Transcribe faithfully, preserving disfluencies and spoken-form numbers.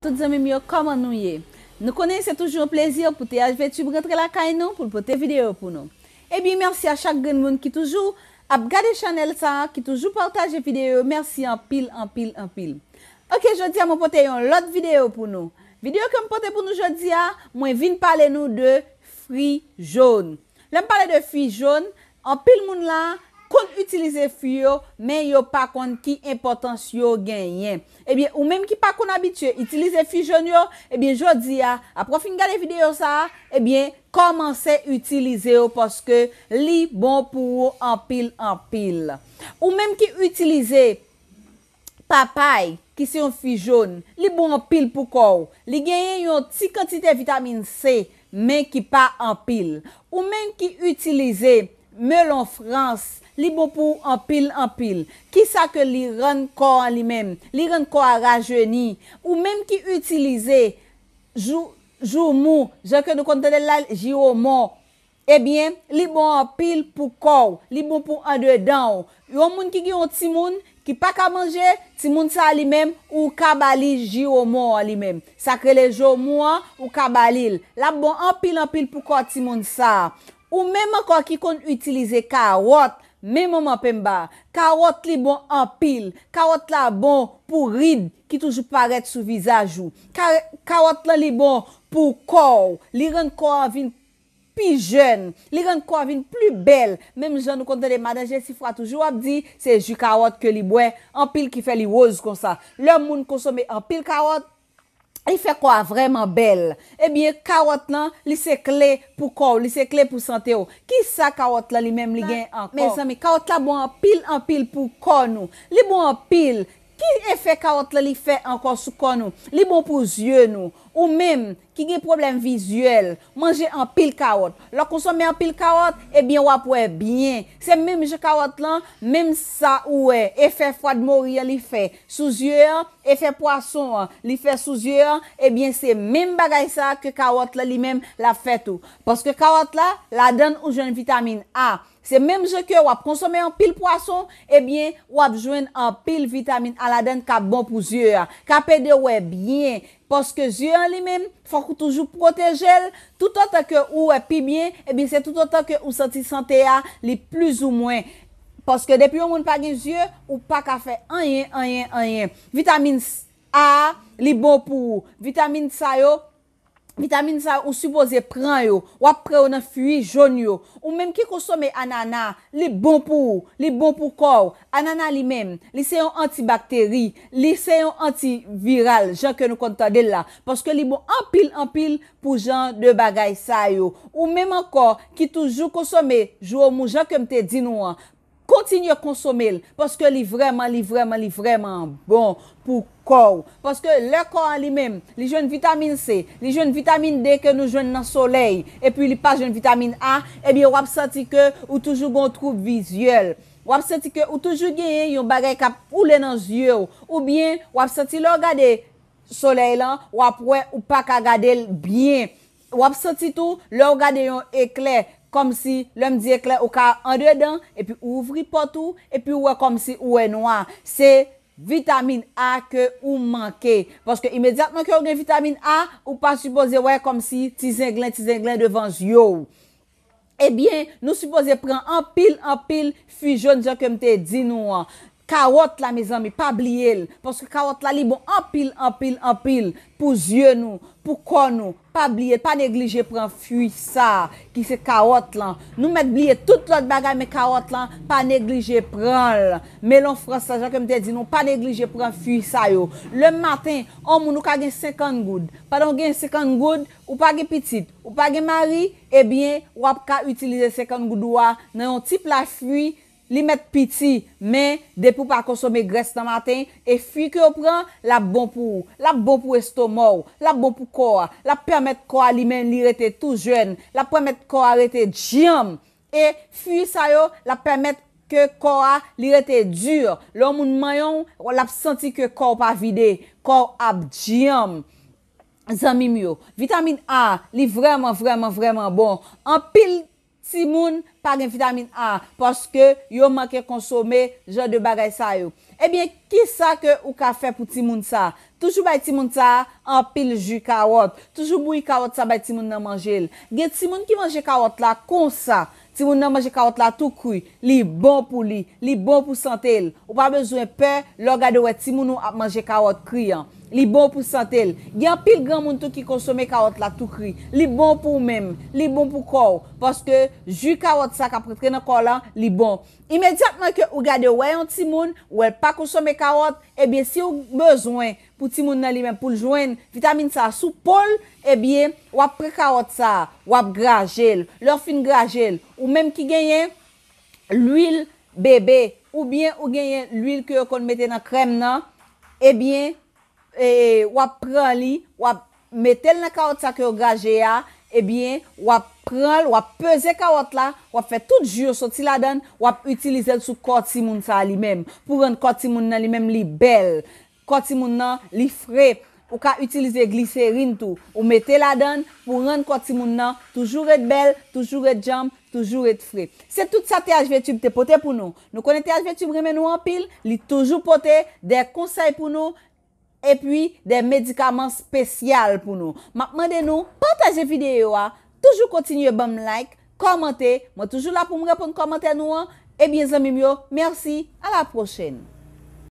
Tout zanmi m yo, kòman nou ye? Nou konnen se toujou yon plezi pou T H V Tube rantre lakay nou pou l pote videyo pou nou. Ebyen, mèsi a chak grenn moun ki toujou ap gade chanèl sa a, ki toujou pataje videyo yo. Mèsi anpil, anpil, anpil. Ok, jodi a mwen pote yon lòt videyo pou nou. Videyo ke m pote pou nou jodi a, mwen vin pale nou de fwi jòn. Lè m pale de fwi jòn, anpil moun la konn itilize fwi yo, men yo pa konn ki enpòtans yo genyen. Ebyen, ou menm ki pa konn abitye itilize fwi jòn yo, ebyen, jodi a, apre w fin gade videyo sa a, ebyen, kòmanse itilize yo paske li bon pou ou anpil, anpil. Ou menm ki itilize papay, ki se yon fwi jòn, li bon anpil pou kò w. Li genyen yon ti kantite vitamin C, men ki pa anpil. Ou menm ki itilize melon frans, li bon pou ou anpil, anpil. Kisa ke li rann kò an li menm? Li rann kò a rajeni. Ou menm ki itilize jou, joumou, jan ke nou konn tande l la, jiwomon, ebyen, li bon anpil pou kò w, li bon pou andedan w. Yon moun ki gen yon timoun ki pa ka manje, timoun sa a li menm, ou ka ba li jiwomon an li menm. Sa k rele joumou an, ou ka ba li l. L ap bon anpil, anpil pou kò timoun sa a. Ou menm ankò ki konn itilize kawòt, men manman penba, kawòt li bon anpil. Kawòt la bon pou rid ki toujou parèt sou vizaj ou. Ka-, kawòt lan li bon pou kò w. Li rann kò an vin pi jèn. Li rann kò a vin pli bèl. Menm jan nou konn tande madan Jesifwa toujou ap di, se ji kawòt ke li bwè, anpil ki fè li woz konsa. Lè moun konsome anpil kawòt, li fè kò a vrèman bèl. Ebyen, kawòt lan, li se kle pou kò w, li se kle pou sante w. Kisa kawòt lan li menm li gen ankò? Mezanmi, kawòt la bon anpil, anpil pou kò nou. Li bon anpil. Ki efè kawòt lan li fè ankò sou kò nou? Li bon pou zye nou. Ou menm ki gen pwoblèm vizyèl, manje anpil kawòt. Lè w konsome anpil kawòt, ebyen, w ap wè byen. Se menm jan kawòt lan, menm sa ou wè, efè fwad mori an li fè sou zye an, efè pwason an li fè sou zye an, ebyen, se menm bagay sa a ke kawòt lan li menm l ap fè tou. Paske kawòt la, ladan l ou jwenn vitamin A. Se menm jan ke w ap konsome anpil pwason, ebyen, w ap jwenn anpil vitamin A ladan l k ap bon pou zye a, k ap ede w wè byen. Paske zye an li menm, fòk ou toujou pwoteje l. Toutotan ke ou wè pi byen, ebyen, se toutotan ke ou santi sante a, li plizoumwen. Paske depi yon moun pa gen zye, ou pa ka fè anyen, anyen, anyen. Vitamin A, li bon pou ou. Vitamin sa yo, vitamin sa yo, ou sipoze pran yo. W ap pran yo nan fwi jòn yo. Ou menm ki konsome anana, li bon pou ou, li bon pou kò w. Anana li menm, li se yon antibakteri, li se yon antiviral, jan ke nou konn tande l la. Paske li bon anpil, anpil pou jan de bagay sa yo. Ou menm ankò ki toujou konsome jwomou, jan ke m te di nou an, kontinye konsome l, paske li vrèman, li vrèman, li vrèman bon pou kò w. Paske lè kò an li menm, li jwenn vitamin C, li jwenn vitamin D ke nou jwenn nan solèy, epi li pa jwenn vitamin A, ebyen, w ap santi ke ou toujou gen yon twoub vizyèl. W ap santi ke ou toujou genyen yon bagay k ap woule nan zye w, oubyen w ap santi lè w gade solèy lan, w ap wè ou pa ka gade l byen. W ap santi tou, lè w gade yon eklè, kòmsi, lè m di eklè, ou ka andedan, epi ou ouvri pòt ou, epi ou wè kòmsi ou wè nwa. Se vitamin A ke ou manke. Paske imedyatman ke ou gen vitamin A, ou pa sipoze wè kòmsi ti zenglen, ti zenglen devan zye w. Ebyen, nou sipoze pran anpil, anpil fwi jòn jan ke m te di nou an. Kawòt la, mezanmi, pa bliye l. Paske kawòt la, li bon anpil, anpil, anpil pou zye nou, pou kò nou. Pa bliye l, pa neglije pran fwi sa a, ki se kawòt lan. Nou mèt bliye tout lòt bagay, men kawòt lan, pa neglije pran l. Melon frans la, jan ke m te di nou, pa neglije pran fwi sa yo. Lemanten, yon moun ou ka gen senkant goud. Pandan w gen senkant goud, ou pa gen pitit, ou pa gen mari, ebyen, w ap ka itilize senkant goud ou a nan yon ti pla fwi, li mèt piti, men depi w pa konsome grès nan maten, e fwi ke w pran, l ap bon pou ou. L ap bon pou estoma w, l ap bon pou kò a, l ap pèmèt kò a li menm li rete tou jèn, l ap pèmèt kò a rete djanm. E fwi sa yo, l ap pèmèt ke kò a li rete di. Lè yon moun manyen w, l ap santi ke kò w pa vide, kò w ap djanm. Zanmi m yo, vitamin A, li vrèman, vrèman, vrèman bon. Anpil timoun pa gen vitamin A paske yo manke konsome jan de bagay sa yo. Ebyen, kisa ke ou ka fè pou timoun sa? Toujou bay timoun sa a anpil ji kawòt. Toujou bouyi kawòt sa, bay timoun nan manje l. Gen timoun ki manje kawòt la konsa. Timoun nan manje kawòt la tou kri. Li bon pou li. Li bon pou sante l. Ou pa bezwen pè lè w gade w wè timoun ou ap manje kawòt kri an. Li bon pou sante l. Gen anpil granmoun tou ki konsome kawòt la tou kri. Li bon pou ou menm. Li bon pou kò w. Paske ji kawòt sa k ap rantre nan kò w lan, li bon. Imedyatman ke ou gade w wè yon timoun, ou wè l pa konsome kawòt, ebyen si w bezwen pou timoun nan li menm pou l jwenn vitamin sa a sou po l, ebyen w ap pran kawòt sa a, w ap graje l. Lè w fin graje l, ou menm ki genyen lwil bebe, oubyen ou genyen lwil ke yo konn mete nan krèm nan, ebyen e, w ap pran li, w ap mete l nan kawòt sa ke yo graje a, ebyen, w ap pran l, w ap peze kawòt la, w ap fè tout ji yo soti ladan l, w ap itilize l sou kò timoun sa a li menm, pou rann kò timoun nan li menm li bèl. Kò timoun nan li fre. Ou ka itilize gliserin tou. Ou mete ladan l pou rann kò timoun nan toujou ret bèl, toujou ret djanm, toujou ret fre. Se tout sa T H V Tube te pote pou nou. Nou konnen T H V Tube renmen nou anpil, li toujou pote de konsèy pou nou, epi de medikaman espesyal pou nou. M ap mande nou pataje videyo a, toujou kontinye ban m like, kòmante, mwen toujou la pou m reponn kòmantè nou an. Ebyen zanmi m yo, mèsi, a la pwochèn.